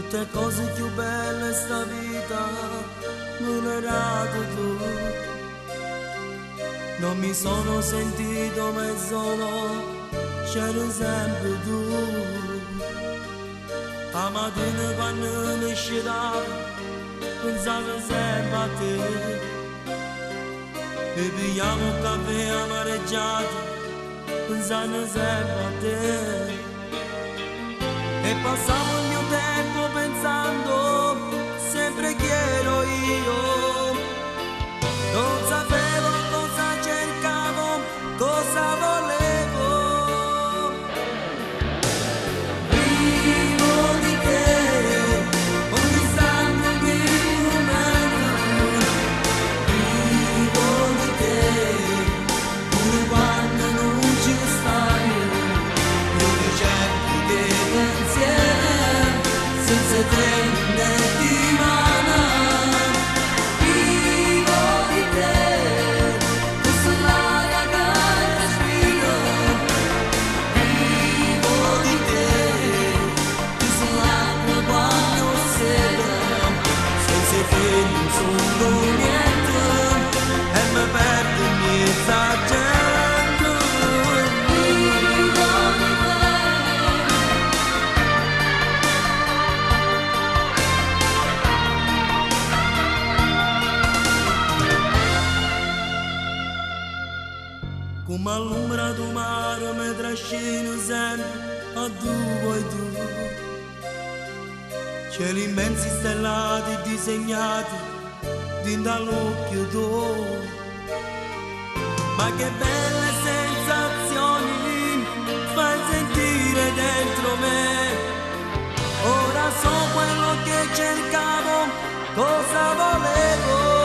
Tutte cose più belle sta vita me l'hai dato tu. Non mi sono sentito mai solo, c'eri sempre tu. La mattina quando mi scetavo, pensavo sempre a te. E pigliavo un caffè amareggiato, pensando sempre a te. E passavo il mio tempo pensando sempre chi ero io. Non sapevo cosa cercavo, cosa volevo. Vivo di te, ogni istante, ogni momento. Vivo di te, pure quando non ci stai. Io ti cerco che pensieri, senza te non è dimane. Vivo di te, tu sei l'aria che respiro. Vivo di te, tu sei l'acqua quando ho sete. Senza te non sono niente e mi perdo in mezzo a gente. Vivo di te. Come all'ombra do mare mi trascino sempre a dove tu. Cieli immensi stellati disegnati dall'occhio tuo. Ma che belle sensazioni fai sentire dentro me. Ora so quello che cercavo, cosa volevo.